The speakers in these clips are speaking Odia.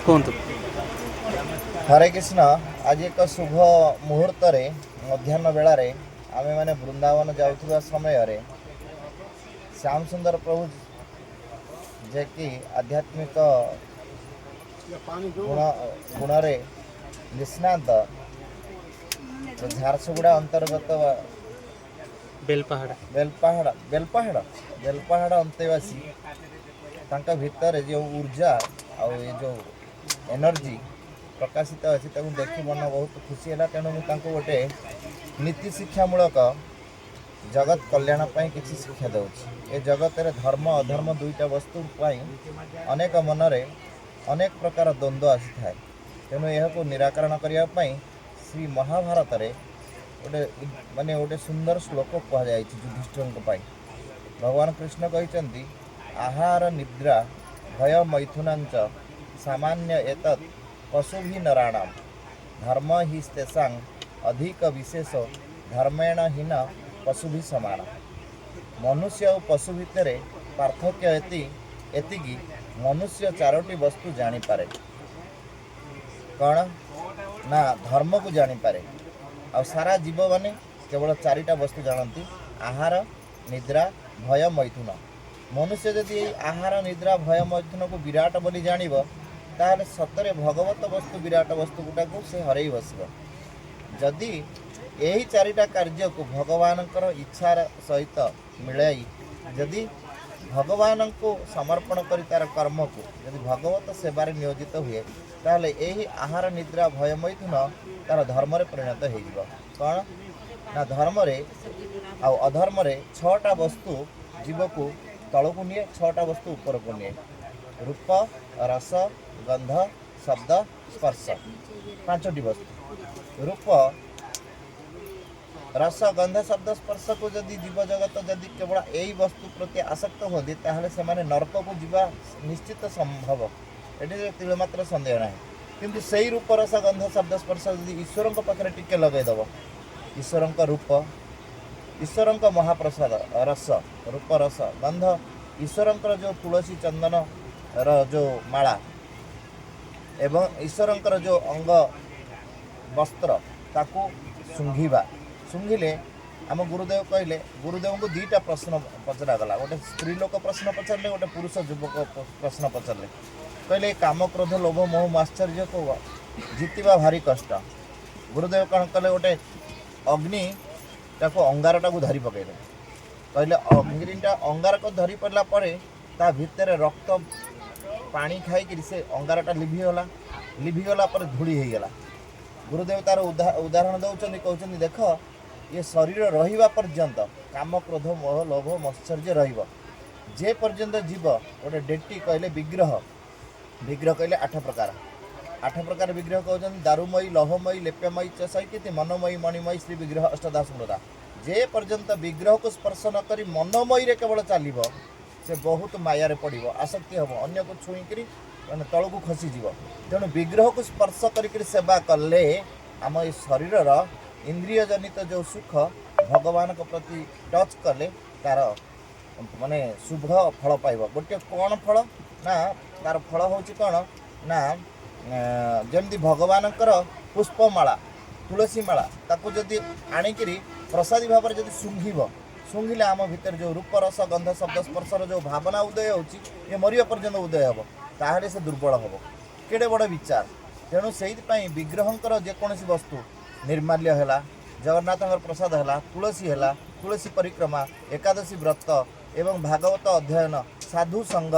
କୁହନ୍ତୁ। ହରେ କୃଷ୍ଣ। ଆଜି ଏକ ଶୁଭ ମୁହୂର୍ତ୍ତରେ ମଧ୍ୟାହ୍ନ ବେଳାରେ ଆମେମାନେ ବୃନ୍ଦାବନ ଯାଉଥିବା ସମୟରେ ଶ୍ୟାମ ସୁନ୍ଦର ପ୍ରଭୁ, ଯେ କି ଆଧ୍ୟାତ୍ମିକ ଗୁଣରେ ନିଷ୍ଣାତ, ଝାରସୁଗୁଡ଼ା ଅନ୍ତର୍ଗତ ବେଲପାହାଡ଼। ବେଲପାହାଡ଼ ଅନ୍ତେବାସୀ, ତାଙ୍କ ଭିତରେ ଯେଉଁ ଉର୍ଜା ଆଉ ଏ ଯେଉଁ ଏନର୍ଜି ପ୍ରକାଶିତ ଅଛି, ତାକୁ ଦେଖି ମନ ବହୁତ ଖୁସି ହେଲା। ତେଣୁ ମୁଁ ତାଙ୍କୁ ଗୋଟେ ନୀତି ଶିକ୍ଷାମୂଳକ ଜଗତ କଲ୍ୟାଣ ପାଇଁ କିଛି ଶିକ୍ଷା ଦେଉଛି। ଏ ଜଗତରେ ଧର୍ମ ଅଧର୍ମ ଦୁଇଟା ବସ୍ତୁ ପାଇଁ ଅନେକ ମନରେ ଅନେକ ପ୍ରକାର ଦ୍ୱନ୍ଦ୍ୱ ଆସିଥାଏ। ତେଣୁ ଏହାକୁ ନିରାକରଣ କରିବା ପାଇଁ ଶ୍ରୀ ମହାଭାରତରେ ଗୋଟେ ମାନେ ଗୋଟେ ସୁନ୍ଦର ଶ୍ଲୋକ କୁହାଯାଇଛି ଯୁଧିଷ୍ଠିରଙ୍କ ପାଇଁ। ଭଗବାନ କୃଷ୍ଣ କହିଛନ୍ତି, ଆହାର ନିଦ୍ରା ଭୟ ମୈଥୁନଞ୍ଚ ସାମାନ୍ୟ ଏତତ୍ ପଶୁଭି ନରାଣାମ, ଧର୍ମ ହି ସ୍ତେଷାଂ ଅଧିକ ବିଶେଷ, ଧର୍ମେଣ ହୀନ ପଶୁଭି ସମାନ। ମନୁଷ୍ୟ ଆଉ ପଶୁ ଭିତରେ ପାର୍ଥକ୍ୟ ଏତିକି, ମନୁଷ୍ୟ ଚାରୋଟି ବସ୍ତୁ ଜାଣିପାରେ। କ'ଣ ନା ଧର୍ମକୁ ଜାଣିପାରେ। ଆଉ ସାରା ଜୀବମାନେ କେବଳ ଚାରିଟା ବସ୍ତୁ ଜାଣନ୍ତି, ଆହାର, ନିଦ୍ରା, ଭୟ, ମୈଥୁନ। ମନୁଷ୍ୟ ଯଦି ଏଇ ଆହାର, ନିଦ୍ରା, ଭୟ, ମୈଥୁନକୁ ବିରାଟ ବୋଲି ଜାଣିବ, ତାହେଲେ ସତରେ ଭଗବତ ବସ୍ତୁ, ବିରାଟ ବସ୍ତୁ ଗୁଟାକୁ ସେ ହରେଇ ବସିବ। ଯଦି ଏହି ଚାରିଟା କାର୍ଯ୍ୟକୁ ଭଗବାନଙ୍କର ଇଚ୍ଛାର ସହିତ ମିଳାଇ, ଯଦି ଭଗବାନଙ୍କୁ ସମର୍ପଣ କରି ତାର କର୍ମକୁ ଯଦି ଭଗବତ ସେବାରେ ନିୟୋଜିତ ହୁଏ, ତାହେଲେ ଏହି ଆହାର, ନିଦ୍ରା, ଭୟ, ମୈଥୁନ ତାର ଧର୍ମରେ ପରିଣତ ହେଇଯିବ। କ'ଣ ନା ଧର୍ମରେ ଆଉ ଅଧର୍ମରେ ଛଅଟା ବସ୍ତୁ ଜୀବକୁ ତଳକୁ ନିଏ, ଛଅଟା ବସ୍ତୁ ଉପରକୁ ନିଏ। ରୂପ, ରସ, ଗନ୍ଧ, ଶବ୍ଦ, ସ୍ପର୍ଶ, ପାଞ୍ଚଟି ବସ୍ତୁ। ରୂପ, ରସ, ଗନ୍ଧ, ଶବ୍ଦ, ସ୍ପର୍ଶକୁ ଯଦି ଜୀବଜଗତ ଯଦି କେବଳ ଏଇ ବସ୍ତୁ ପ୍ରତି ଆସକ୍ତ ହୁଅନ୍ତି, ତାହେଲେ ସେମାନେ ନର୍କକୁ ଯିବା ନିଶ୍ଚିତ ସମ୍ଭବ, ଏଠି ତିଳେ ମାତ୍ର ସନ୍ଦେହ ନାହିଁ। କିନ୍ତୁ ସେଇ ରୂପ, ରସ, ଗନ୍ଧ, ଶବ୍ଦ, ସ୍ପର୍ଶ ଯଦି ଈଶ୍ୱରଙ୍କ ପାଖରେ ଟିକେ ଲଗେଇଦେବ, ଈଶ୍ୱରଙ୍କ ରୂପ, ଈଶ୍ୱରଙ୍କ ମହାପ୍ରସାଦ ରସ, ରୂପ, ରସ, ଗନ୍ଧ, ଈଶ୍ୱରଙ୍କର ଯେଉଁ ତୁଳସୀ ଚନ୍ଦନର ଯେଉଁ ମାଳା ଏବଂ ଈଶ୍ୱରଙ୍କର ଯେଉଁ ଅଙ୍ଗ ବସ୍ତ୍ର, ତାକୁ ଶୁଙ୍ଘିବା। ଶୁଙ୍ଘିଲେ ଆମ ଗୁରୁଦେବ କହିଲେ, ଗୁରୁଦେବଙ୍କୁ ଦୁଇଟା ପ୍ରଶ୍ନ ପଚରାଗଲା। ଗୋଟେ ସ୍ତ୍ରୀ ଲୋକ ପ୍ରଶ୍ନ ପଚାରିଲେ, ଗୋଟେ ପୁରୁଷ ଯୁବକ ପ୍ରଶ୍ନ ପଚାରିଲେ। କହିଲେ, କାମ, କ୍ରୋଧ, ଲୋଭ, ମୋହ, ମାତ୍ସର୍ଯ୍ୟକୁ ଜିତିବା ଭାରି କଷ୍ଟ। ଗୁରୁଦେବ କ'ଣ କଲେ? ଗୋଟେ ଅଗ୍ନିଟାକୁ, ଅଙ୍ଗାରଟାକୁ ଧରି ପକାଇଲେ। କହିଲେ, ଅଗ୍ନିଟା ଅଙ୍ଗାରକୁ ଧରି ପଡ଼ିଲା ପରେ ତା ଭିତରେ ରକ୍ତ ପାଣି ଖାଇକିରି ସେ ଅଙ୍ଗାରଟା ଲିଭିଗଲା। ଲିଭିଗଲା ପରେ ଧୂଳି ହେଇଗଲା। ଗୁରୁଦେବ ତାର ଉଦାହରଣ ଦେଉଛନ୍ତି, କହୁଛନ୍ତି, ଦେଖ, ଏ ଶରୀର ରହିବା ପର୍ଯ୍ୟନ୍ତ କାମ, କ୍ରୋଧ, ମୋହ, ଲୋଭ, ମାତ୍ସର୍ଯ୍ୟ ରହିବ। ଯେ ପର୍ଯ୍ୟନ୍ତ ଜୀବ ଗୋଟେ ଡେଇଟି କହିଲେ ବିଗ୍ରହ, ବିଗ୍ରହ କହିଲେ ଆଠ ପ୍ରକାର। ଆଠ ପ୍ରକାର ବିଗ୍ରହ କହୁଛନ୍ତି, ଦାରୁମୟୀ, ଲୌହମୟୀ, ଲେପ୍ୟମୟୀ ଚ ସୈକିତି, ମନୋମୟୀ, ମଣିମୟୀ, ଶ୍ରୀ ବିଗ୍ରହ ଅଷ୍ଟଦାସ ସ୍ମୃତା। ଯେ ପର୍ଯ୍ୟନ୍ତ ବିଗ୍ରହକୁ ସ୍ପର୍ଶ ନ କରି ମନୋମୟୀରେ କେବଳ ଚାଲିବ, ସେ ବହୁତ ମାୟାରେ ପଡ଼ିବ, ଆସକ୍ତି ହେବ, ଅନ୍ୟକୁ ଛୁଇଁକିରି ମାନେ ତଳକୁ ଖସିଯିବ। ତେଣୁ ବିଗ୍ରହକୁ ସ୍ପର୍ଶ କରିକିରି ସେବା କଲେ ଆମ ଏ ଶରୀରର ଇନ୍ଦ୍ରିୟ ଜନିତ ଯେଉଁ ସୁଖ ଭଗବାନଙ୍କ ପ୍ରତି ଟଚ୍ କଲେ ତାର ମାନେ ଶୁଭ ଫଳ ପାଇବ। ଗୋଟିଏ କ'ଣ ଫଳ ନା ତାର ଫଳ ହେଉଛି କ'ଣ ନା ଯେମିତି ଭଗବାନଙ୍କର ପୁଷ୍ପମାଳା, ତୁଳସୀ ମାଳା, ତାକୁ ଯଦି ଆଣିକିରି ପ୍ରସାଦୀ ଭାବରେ ଯଦି ଶୁଙ୍ଘିବ, ଶୁଙ୍ଘିଲେ ଆମ ଭିତରେ ଯେଉଁ ରୂପ, ରସ, ଗନ୍ଧ, ଶବ୍ଦ, ସ୍ପର୍ଶର ଯେଉଁ ଭାବନା ଉଦୟ ହେଉଛି, ଇଏ ମରିବା ପର୍ଯ୍ୟନ୍ତ ଉଦୟ ହେବ, ତାହେଲେ ସେ ଦୁର୍ବଳ ହେବ। କେଡ଼େ ବଡ଼ ବିଚାର! ତେଣୁ ସେଇଥିପାଇଁ ବିଗ୍ରହଙ୍କର ଯେକୌଣସି ବସ୍ତୁ, ନିର୍ମାଲ୍ୟ ହେଲା, ଜଗନ୍ନାଥଙ୍କର ପ୍ରସାଦ ହେଲା, ତୁଳସୀ ହେଲା, ତୁଳସୀ ପରିକ୍ରମା, ଏକାଦଶୀ ବ୍ରତ ଏବଂ ଭାଗବତ ଅଧ୍ୟୟନ, ସାଧୁ ସଙ୍ଗ,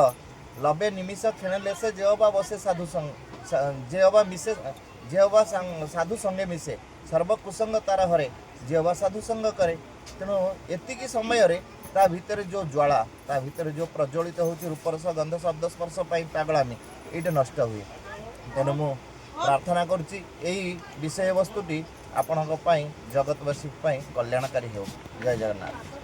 ଲବେ ନିମିଷ କ୍ଷଣେ ଲେସେ ଯେ ଅବା ବସେ ସାଧୁ ସଙ୍ଗ, ଯେ ଅବା ମିଶେ, ଯେ ଅବା ସାଧୁ ସଙ୍ଗେ ମିଶେ, ସର୍ବ କୁସଙ୍ଗ ତାର ହରେ, ଯେ ଅବା ସାଧୁ ସଙ୍ଗ କରେ। ତେଣୁ ଏତିକି ସମୟରେ ତା ଭିତରେ ଯେଉଁ ଜ୍ୱାଳା, ତା ଭିତରେ ଯେଉଁ ପ୍ରଜ୍ୱଳିତ ହେଉଛି ରୂପରସ, ଗନ୍ଧ, ଶବ୍ଦ, ସ୍ପର୍ଶ ପାଇଁ ପାଗଳାମି, ଏଇଟା ନଷ୍ଟ ହୁଏ। ତେଣୁ ମୁଁ ପ୍ରାର୍ଥନା କରୁଛି, ଏଇ ବିଷୟବସ୍ତୁଟି ଆପଣଙ୍କ ପାଇଁ, ଜଗତବାସୀ ପାଇଁ କଲ୍ୟାଣକାରୀ ହେଉ। ଜୟ ଜଗନ୍ନାଥ।